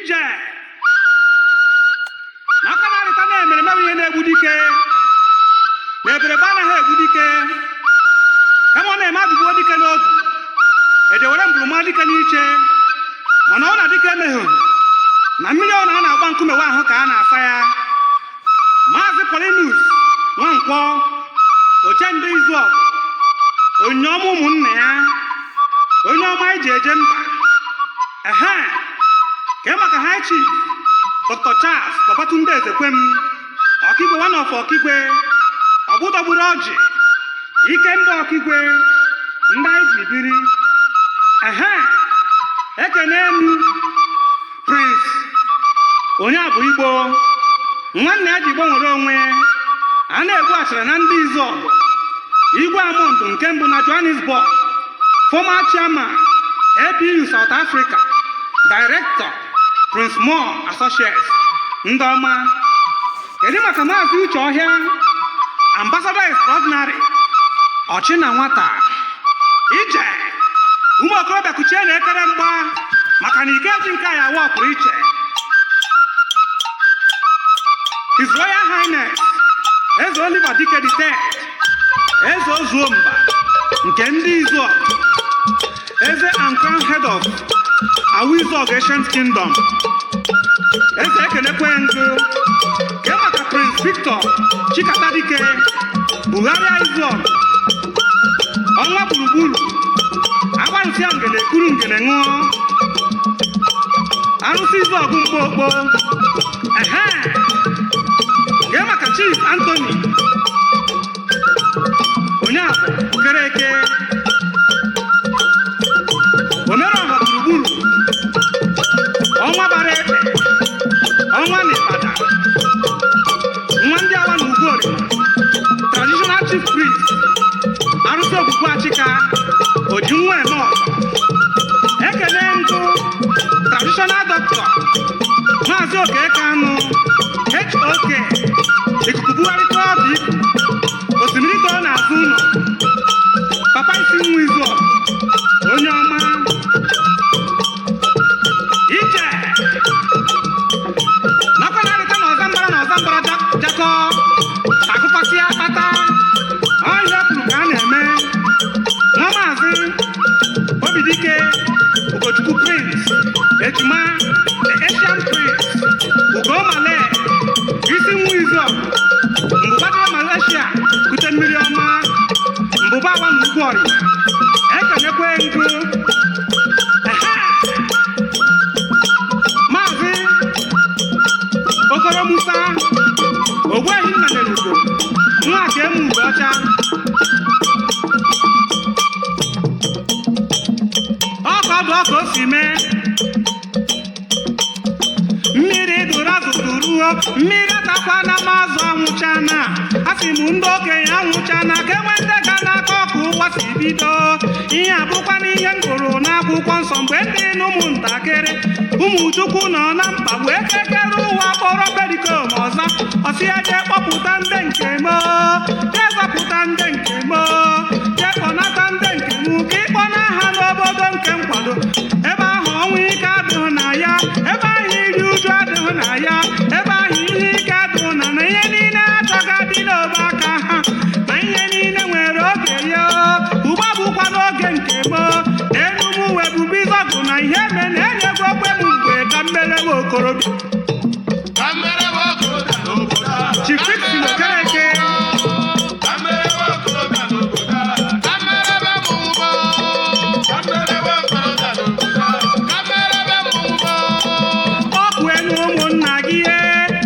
Ije na aka na-arịta na emereme bụ ihe na-egbu dike, na eberebe anaghị egbu dike, kama ọ na-eme adụgbuo dike n'ogu ejewere mgburuma dike n'iche. Mana ọ na dike emeghị na mmiri ọ na a na-agba nkume wa ahụ ka a na-asa ya. Maazị Paulinus Nwankwọ, Ochendo Izuọgụ, onyinye ọma ụmụnne ya, onye ọma anyị ji eje mba. Ehe, kee maka High Chief Dr. Charles Babatunde Ezekwem, Ọkigwe one of Ọkigwe, ọgbụdọgburu ọjị ike ndị Ọkigwe, ndị anyị ji biri. Ehe, ekene m Prince onye abụ Igbo, nwanne ya ji gbanwere onwe a na-egbu achara na ndị Izuọgụ, Igwe Amond nke mbụ na Johannesburg, former chairman APU South Africa, director Prince Moore Associates, ndị ọma. Kedu maka Maazị Uche Ọhịa, ambassador extraordinary, ọchị na nwata? Ije, ụmụ okorobịa, kuchie na ekere mgba, maka na ike ji nke a ya awa pụrụ iche. His Royal Highness Eze Oliver Dike the Third, Eze Ozuomba nke ndị Izuọgụ, Eze and Crown Head of Awa Izuọgụ Ancient Kingdom. Eze, ekenekwe ngụ. Kee maka Prince Victor Chikata Dike, Bugharịa Izuọgụ, ọnwa gburugburu, agbarụsịa ngene ekuru ngene ṅụọ, arụsị Izuọgụ mkpokpo. Ehe, kee maka Chief Anthony Onyeabụ Okereke, Omereọha gburugburu, ọnwa bara ekpe, ọnwa na Ịbada, nwa ndị awa na Ugwuorima, traditional chief priest, arụsị okwukwe Achịka, oji nwa eme ọgọ. Ekele ndụ traditional doctor Maazị Okeke Anụ HOK, ikuku bugharịta ọdụ iku osimiri too n'azụ ụlọ, papa isi nwa izu, onye ọma. Ije nakwa na-arịta na ọzambara na ọzambara jakọ akụkọsịa akpata ọhịa kwuru ka a na-eme. Nwa Maazị Obidike Ugochukwu, Prince Ejima, the Asian Prince, Ugomale, isi nwa izu, mbụba dị Malaysia kute mmiri ọma, mbụba awa na ugwu ọrịa, ekenekwe ngụ. Ehe! Maazị Okoro Musa Ogbuehi Nnanelugo, nwa Akemu Ugoọcha, ọka ọdụ ọka o si mee mmiri dụrụ azụ duruo mmiri, atakwana m azụ anwụchana. Asị m ndị okenye anwụchana ka enwe ndị ga n'aka ọka ụwa si bido. Ihe abụkwana ihe m gụrụ n'akwụkwọ nsọ mgbe ndị na ụmụntakịrị ụmụ Chukwu nọ na mkpagbu. Ekekere ụwa kpọrọ perikom ọzọ, ọsị ya jee kpọpụta ndị nke m, jee zọpụta ndị nke m, jee kpọnata ndị nke m, ka ịkpọna ha n'obodo nke nkwado. Ebe ahụ ọnwụ ike adịghị na ya, ebe ahụ iri uju adịghị na ya, ebe ahụ ihe ike adịghị na ihe niile achọghị adị n'obe aka ha, na ihe niile nwere oge ya. Ugbu bụkwa n'oge nke m elu m wee bube ịzọgụ na ihe me na enyego okwe m mgbe ka mmerewe okorobịa. Ka mmere nwa okorobịa n'obodo a. Chief Fixin Okereke. Ka mmere nwa okorobịa n'obodo a. Ka mmere be mmọnwụ bụ. Ka mmere nwa okorobịa n'obodo a. Ka mmere be mmọnwụ bụ. Kpọkuo elu ụmụnna gị,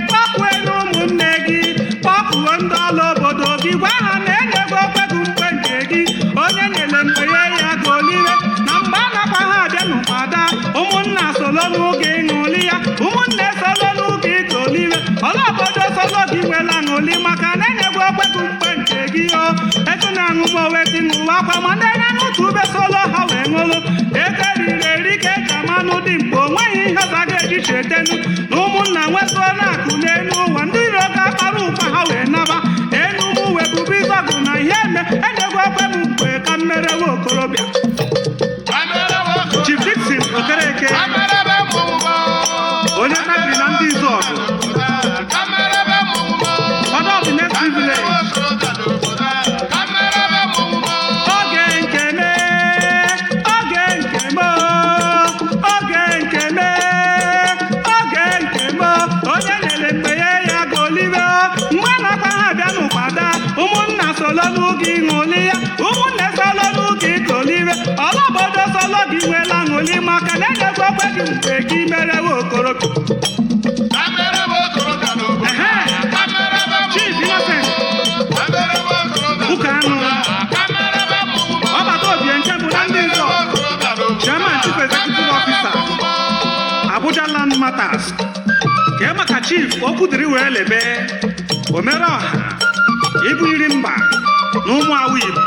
kpọkuo elu ụmụnne gị, kpọkuo ndị ọrụ obodo gị, gwa ha na enyego okwe gị mgbe nke gị. Onye nyere mgbe ya ya ka oliwe na mgbe anakwa ha abịa n'ụkwada. Ụmụnna solo n'oge ịṅụli ya, ụmụnne solo n'oge ịtoliwe, ọla obodo solo gị nwela aṅụli, maka na enyego okwe gị mgbe nke gị. O etu na aṅụ m oweti ṅụwa akwa, ma ndị na-aṅụtụ ube solo ha wee ṅụlụ ego eriri eri ka eji amanụ dị mkpa. O nweghị ihe ọzọ a ga-eji chetenu na ụmụnna nwetụọ na-akụ n'elu ụwa. Ndị iro ga-akpara ụkpa ha wee naba elu m wee bube ịzọgụ na ihe eme enyego okwe m mgbe ka mmerewe okorobịa. Ka mmere nwa okorobịa. Chief Dixon Okereke. Ka mmere be mmọnwụ bụ. Onye tabiri na ndị Izọgụ, father of the next privilege. Oge nke me, oge nke m, oge nke me, oge nke m, onye nyere mgbe ya ya golibe. Mgbe na-akpa ha bịa n'ụkpada, ụmụnna solo n'oge ṅụli ya, ụmụnne solo n'oge golibe, ọla obodo solo gị nwela ṅụli maka na enyekwa okwe gị mgbe gị merewe okorobịa. Ehe, Chief Innocent Ụka anụ, ọbata obie nke mbụ na ndị nzọ, Chairman Chief Executive Officer, Abuja Land Matters. Kee maka Chief Okwudiri wee lebe, omere ọha, ibu iri mba na ụmụ awụ Igbo.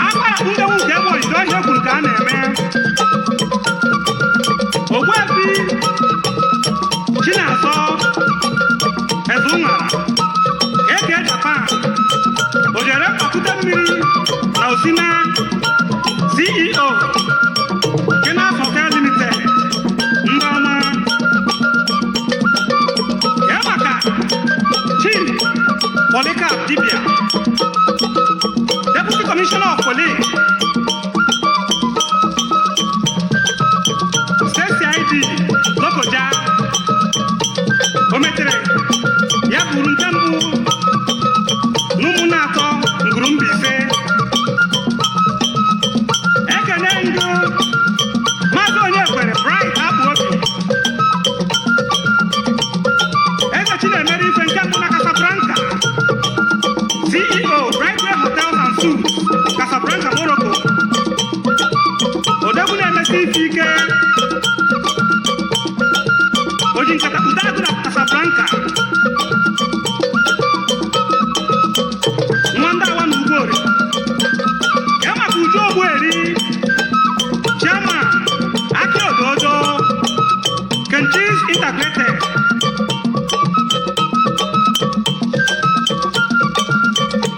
Agbara ndị nwuke egbe oyido ihe kwuru ka a na-eme. Ogbuefi Chinazọ Eze Ụṅara, Eke Japan, Ojere Mkpakute Mmiri na Osina, CEO, Kenas Hotel Limited, ndị ọma. Kee maka Chief Polycarp Dibia, Deputy Commissioner of Police, State CID, Lokoja, o metere ya bụrụ nke mbụ n'ụmụnne atọ nguru Mbaise. Ekene ndụ Maazị Onye kwere Bright Akpụ Obi, Eze Chinemere Ife nke mbụ na Casablanca, CEO Brightway Hotels and Suites, Casablanca, Morocco. Odogwu na-emesi ife ike, o ji nkata kpụta agụ na Casablanca. Nwa ndị awa na Ugwuori. Ya maka Uju Ogbueri, Chairman, Aki Ododo, Kenchis Integrated.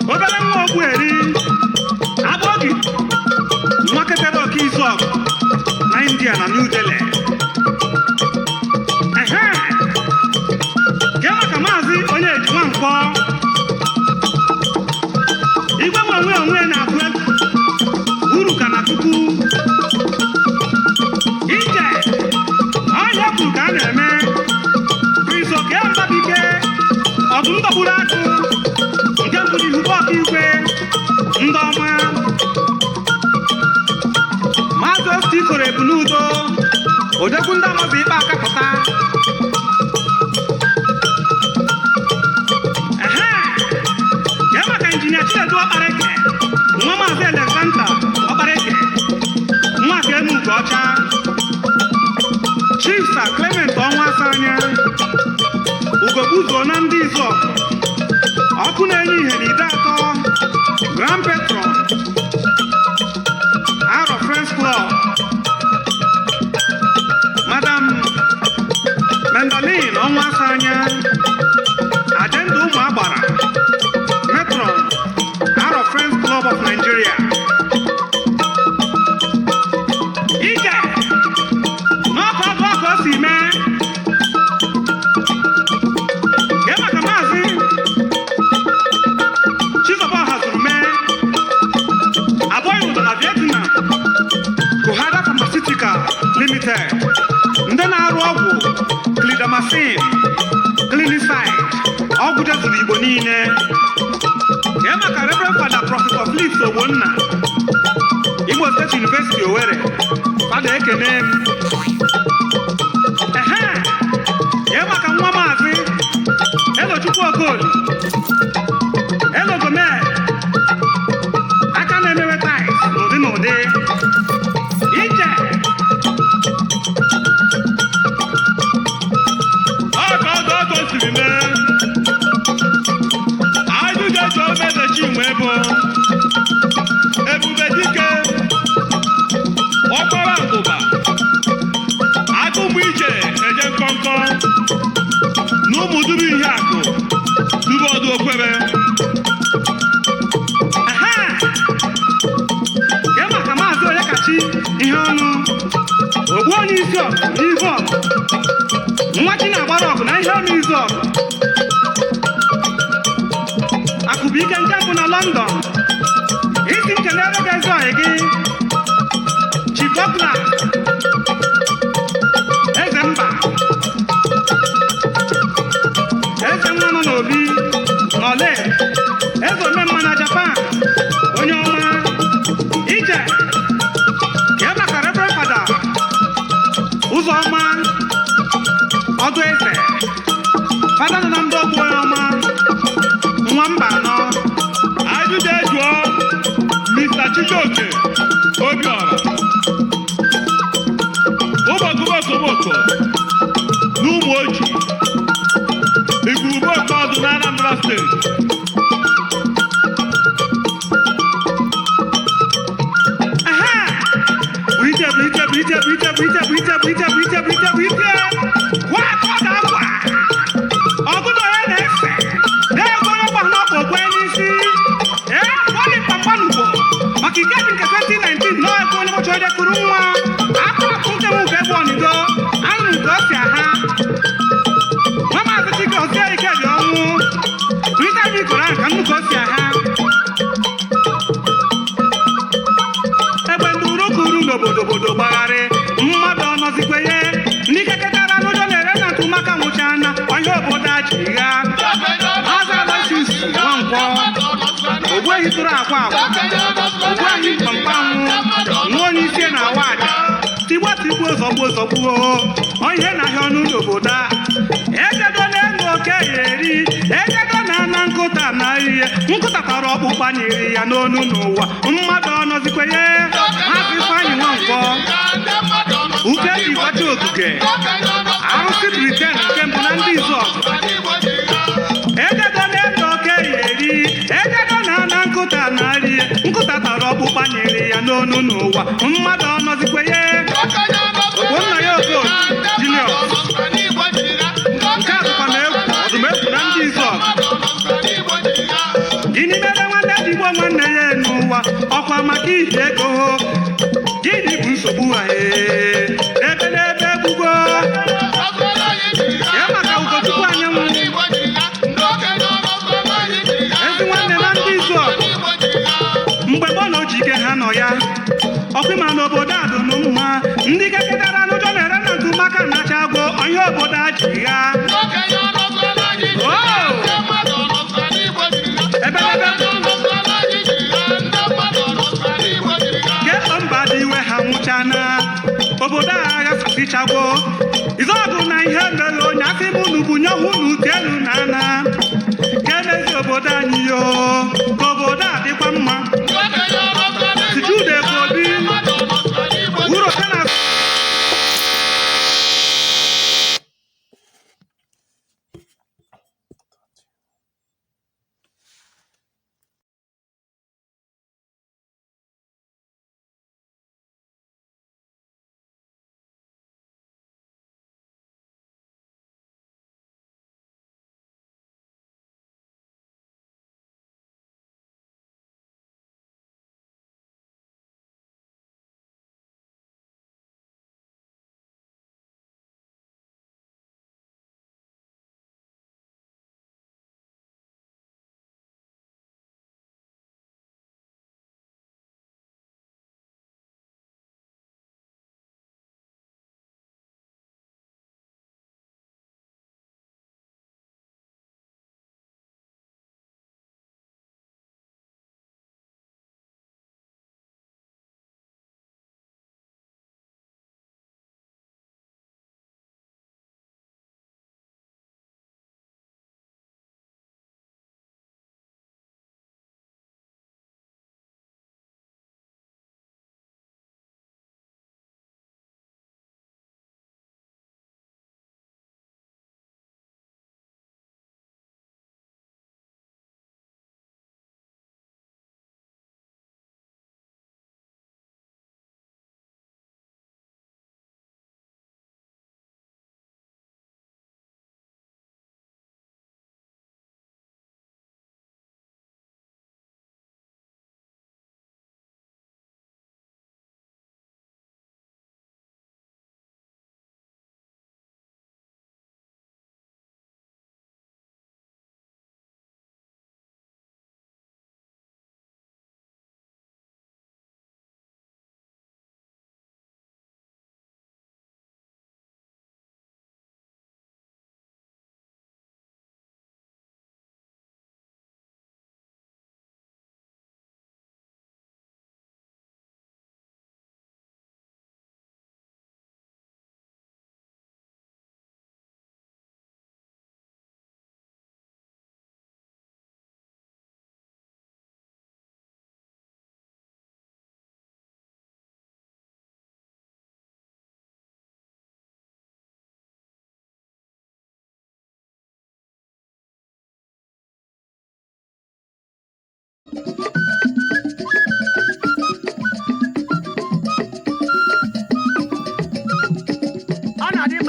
Obere nwa Ogbueri, Abọgị, nwa ketere ọka izu ọgụ na India na New Delhi. Ehe! Kee maka Maazị Onye Ejima Nkwọ, Igwe nwe onwe onwe na-atụ egwu, uru ka na tupu. Ije, ọhịa kwuru ka a na-eme. Prince Oke Mbabike, ọdụm dọgburu agụ, nke mbụ n'ihu bụ ọka igwe, ndị ọma. Maazị Osti koro ebu n'udo, odogwu ndị amazụ ikpe akapụta. Ehe! Kee maka injinia Chinedu Ọkpareke, nwa Maazị Alexander Ọkpareke, nwa Kenu Ugoọcha, Chief Sir Clement Ọnwa Anya, Ugogbuzuo na ndị Izọgụ, ọkụ na-enye ihe na ide atọ, Grand Patron, Aro Friends Club, Madam Mendolin Ọnwa Anya, Ajenda Ụmụ Agbara, Metron, Aro Friends Club of Nigeria. Ije n'ọkụ ọgụ ọkụ o si mee. Kee maka Maazị Chizoba hazuru mee abụghị ụdọ na Vietnam, Kohada Pharmaceutical Limited, ndị na-arụ ọgwụ Clindamycin, Clinicide, ọgwụ jezuru Igbo niile. Kee maka Reverend Fada Prọfesọ Felix Ogbonna, Imo State University Owerri, Fada ekene m. Ehe, kee maka nwa Maazị Elochukwu Okoli, Elo Gomez, aka na-emewe tais n'ụdị n'ụdị. Ije. Ọka ọdụ ọkọ siri mee. Ajụjụ eji omeze Chinwe bụ Ebube Dike, Ọkpara Ngụba, Agụmụ Ije Eje Nkọnkọ, na ụmụ duru ihe akụ duru ọdụ okwebe. Ehe, kee maka Maazị Onyekachi ihe ọnụ, ogbu onye isi ọgụ n'ihu ọgụ. London. Isi nkelere gị ezi ọyị gị Chibokla Eze Mba, Eze nwa nọ n'obi n'Ole, Eze Omemma na Japan, onye ọma ije ya maka Reverend Fada Ụzọma Ọdụ Eze, Fada nọ na ndị ogbu, onye ọma nwa mba anọ. Ajụjụ jụọ Mr. Chijioke Obiora, ụbọkụbọkụbọkụ n'ụmụ oji igwurube ọdụ na Anambra Steeti. Aha! Bulite, bulite, bulite, bulite, bulite, bulite, bulite, bulite, bulite, bulite. Wa ka ọ ga-agwa. Ọgụdọ ya na-efe. Na-ego onye gbahụ n'ọkụ okwe n'isi. Ee, ọ dị mkpamkpa n'ugbo. Maka ike dị nke 2019 nọọ ego onye gbọchọ onye kuru nwa. Akụ akụ nke nwe nke bụ ọnịdo. Anụrụ nke o si aha. Nwa Maazị Chike Osie Ike dị ọnwụ. Bulite anyị ikoro ahụ ka nnukwu o si aha. Egbe ndị urukuru n'obodo obodo gbagharị mmadụ ọnọzikwe ye ndị keketara n'ụjọ na-ere na ntụmaka nwụchana onye obodo achigha. Maazị Aloysius Nwankwọ, Ogbuehi tụrụ akwa akwa, Ogbuehi mkpamkpanwụ nwa onye isi na-awa aja tigbuo tigbuo zọgbuo zọgbuo onye na-ahịa ọnụ n'obodo a ejedo na-enu oke ya eri ejedo na ana nkụta na ihe nkụta tara ọkpụkpa nyere ya n'onu n'ụwa mmadụ ọnọzikwe ye. Maazị Ifeanyị Nwankwọ, Uke ji gbachi ogige arụsị Briten nke mbụ na ndị Izọgụ. Ejedo na-enu oke ya eri ejedo na ana nkụta na rie nkụta tara ọkpụkpa nyere ya n'onu n'ụwa mmadụ ọnọzikwe ye. Ogbonna ya Okoye Junior, nke a bụkwa na egwu ọdụmegwu na ndị Izọgụ. Gịnị mere nwanne ji gbuo nwanne ya n'ụwa? Ọkwa maka ihi ego. Gịnị bụ nsogbu ha? Ee, ebe n'ebe egbugo ya maka Ugochukwu Anyanwụ, ezi nwanne na ndị Izọgụ. Mgbe gboo na oji ike ha nọ ya ọkwa ịma n'obodo a dị mma ndị keketara n'ụjọ na-ere na ntụmaka nacha agwọ onye obodo a ji gha. Kemgbe mba dị iwe ha nwụchana obodo a aghasasịchagwo Izọgụ na ihe mere onye asị m unu bunye unu elu na ana ka emezi obodo anyị yo ka obodo a dịkwa mma. Sijude Obi uro na.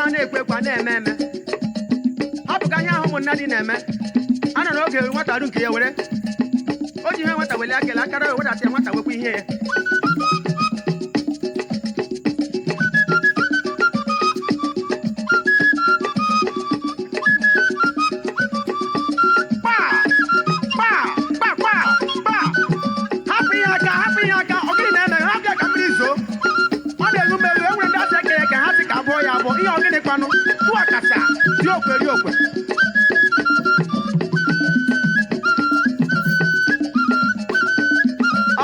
Kama a na-ekwu ekwu, a na-eme eme. Hapụ ka ihe ahụ ụmụnna dị na-eme. A nọ n'oge nwata ru nke ya were o ji ihe nwata welie akele akara ya wedata ya, nwata wekwa ihe ya. Kpa kpa kpa kpa kpa, hapụ ihe aka, hapụ ihe aka. Ọ gịnị na-eme? Ha bịa ka mmiri zoo, ọ na-eru m eru. Enwere ndị asị ekere ka ha sị ka abụọ ya abụọ. Ihe ọ gịnị kwanụ? Tụọ kasa dị okwe ri okwe.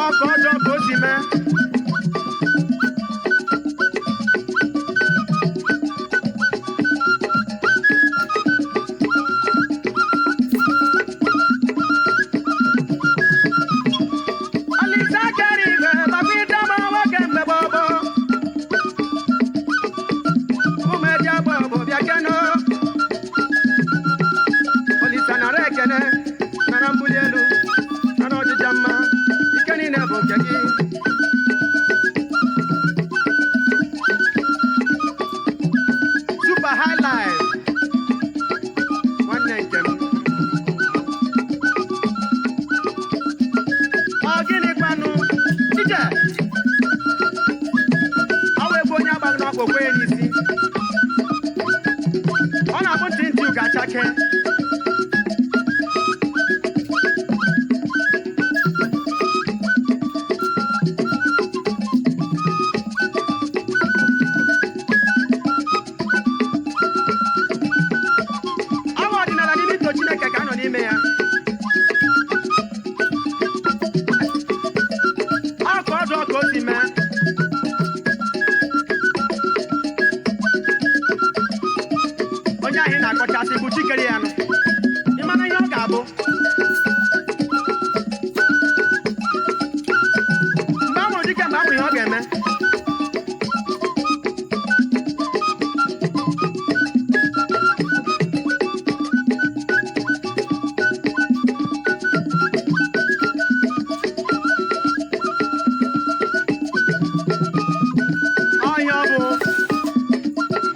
Ọ ka ọjọọ ka o si mee. Olise kere ibe maka ịdama nwoke mgbe gboo. Ụmụ eji agba bụ bịa keno. Olise nara ekene, nara mbuli elu, nara ọjịja mma. Ike niile bụ nke gị. Super High Life, nwanne nke m. Ọ gịnị kwanụ ije? Ọ wee bụ onye agbaghị n'ọkpụ okwe ya n'isi. Ọ na-abụ ntị ntị ugo achake. Ọ bụ ọdịnala n'ime ito Chineke ka a nọ n'ime ya. Ọ ka ọdụ ka o si mee. Onye ahụ ị na-akọchasị bụ chikere ya nụ. Ị mara ihe ọ ga-abụ mgbe a mụrụ dike, mgbe a mụrụ ihe ọ ga-eme. Ọhịa ọ bụ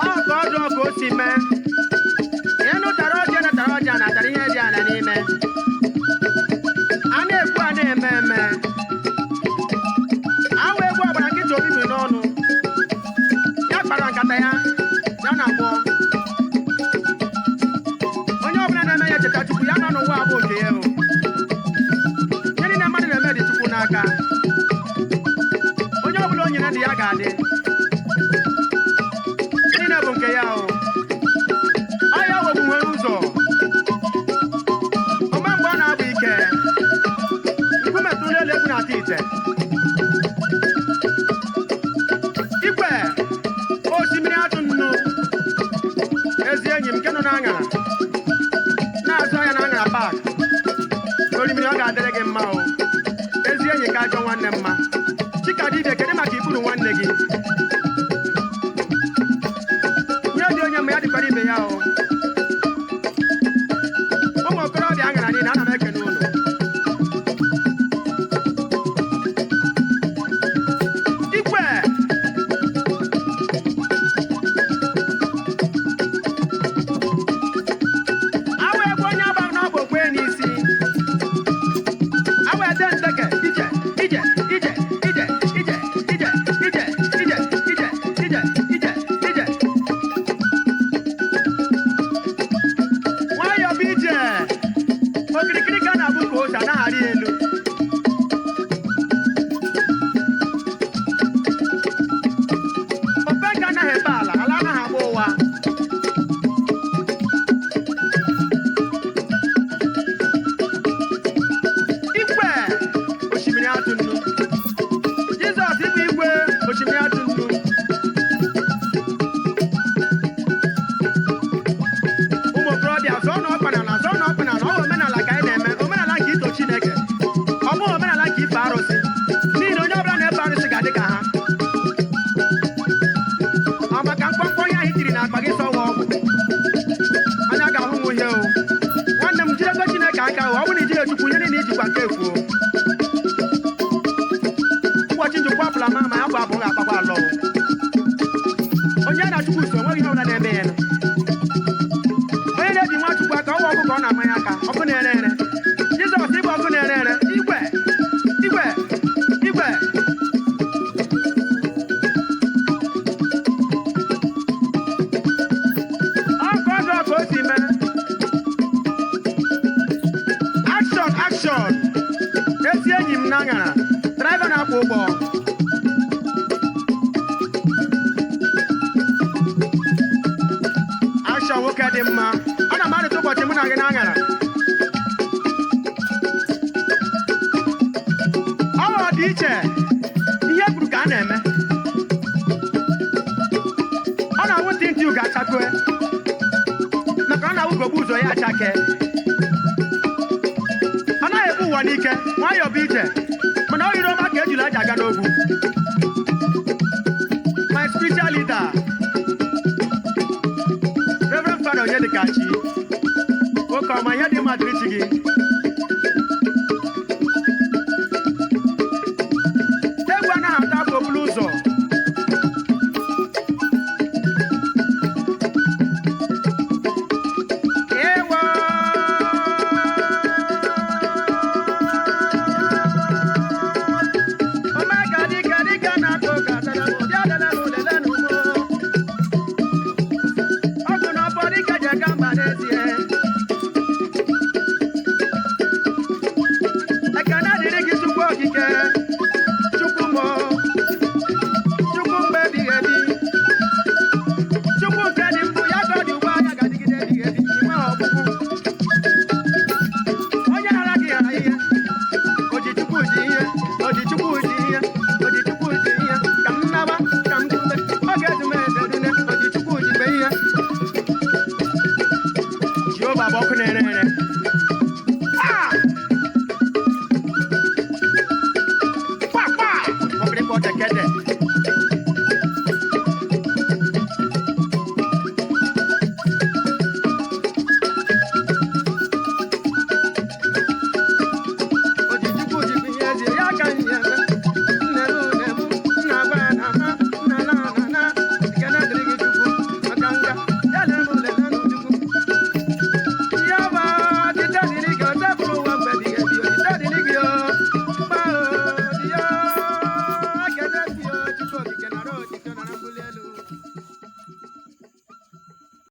ọ ka ọdụ ka o si mee. Ihe nụtara ọjị, nụtara ọjị, a natara ihe dị ala n'ime. A na-ekwu, a na-eme eme. Awa egwu ọgbara nkịta obi biri n'ọnụ ya kpara nkata ya, ya na agbọ. Onye ọbụla na-eme ya cheta Chukwu ya nọ n'ụwa abụ nke ya o. Ihe niile mmadụ na-eme dị Chukwu n'aka. Onye ọbụla o nyere ndụ ya ga-adị. Ihe niile bụ nke ya o. Ọya wegbu nwere ụzọ ome mgbe ọ na-abụ ike nkume tụrụ elu egwu na-ata ite igwe osimiri atụ nnu. Ezi enyi m nke nọ n'aṅara na-azụ ahịa na aṅara pak orimiri, ọ ga-adịrị gị mma o. Ezi enyi ka ajọ nwanne mma. Chikadibia, kedu maka ikpuru nwanne gị? Nye dị onye mma ya dịkwara ibe ya o. Ụmụ okorobịa aṅara niile, ana m ekene ụlọ igwe. Awa egwu onye agba n'ọbụ okwe n'isi. Awa ede nteke ije ije ije ije ije ije ije ije ije ije ije ije. Nwayọ bụ ije. Okirikiri ka a na-abụ ka ose anaghị arị elu. Ofe ka anaghị ebe ala, ala anaghị agba ụwa. Igwe osimiri atụ nnu. Jizọs ịbụ igwe osimiri atụ nnu. Ụmụ okorobịa, zọọ na ọkpa n'ala, zọọ na ọkpa n'ala. Ọ bụ omenala ka anyị na-eme, omenala nke ito Chineke. Ọ bụghị omenala nke ife arụsị, n'ihi na onye ọbụla na-efe arụsị ga-adị ka ha. Ọ maka mkpọmkpọ ihe ahụ tiri n'akpa gị sọwa ọgwụ anya ga-ahụ m uhie o. Nwanne m, jidekwe Chineke aka o. Ọ bụrụ na ijire Chukwu, ihe niile ijikwa nke efuo. Ụbọchị njikwa apụla ma ya bụ abụghị akpakwa alọ o. Onye na Chukwu so, enweghị ihe ọbụla na-eme ya. Ụgbọ Asha, nwoke dị mma, ana m arịta ụbọchị mụ na gị na-aṅara. Ọ ghọrọ dị iche, ihe kwuru ka a na-eme. Ọ na-awụ ntị ntị ugo achakue, maka ọ na-awụ gogbu ụzọ ya achake. Ọ naghị ebu ụwa n'ike, nwayọọ bụ ije, mana ọ yiri ọma ka ejula aja aga n'ogwu. My spiritual leader, Reverend Father Onyedikachi, nwoke ọma, ihe dị mma dịrị chi gị. Egwu anaghị ata afọ obulu ụzọ. Ewo! Omeka dike dike na-akụ ka dada m, bịa dada m, lele n'ugbo. Ọgụ na ọbọ dike ji aga mba n'ezie. Ekene dịrị gị, Chukwu okike, Chukwu mo, Chukwu mgbe ebighị ebi. Chukwu nke dị mbụ ya ka ọ dị ugbu a, ya ga-adịgide ebighị ebi, ị nweghị ọgwụgwụ. Onye ghara gị ghara ihe. Oji Chukwu ji ihe, oji Chukwu ji ihe, oji Chukwu ji ihe, ka m nawa, ka m gube, ọ ga-ezu m eze dune, oji Chukwu ji gbe ihe. Jehova bụ ọkụ na-ere ere. Ah! Kwa, kwa! Ọkịrịkọ tekete.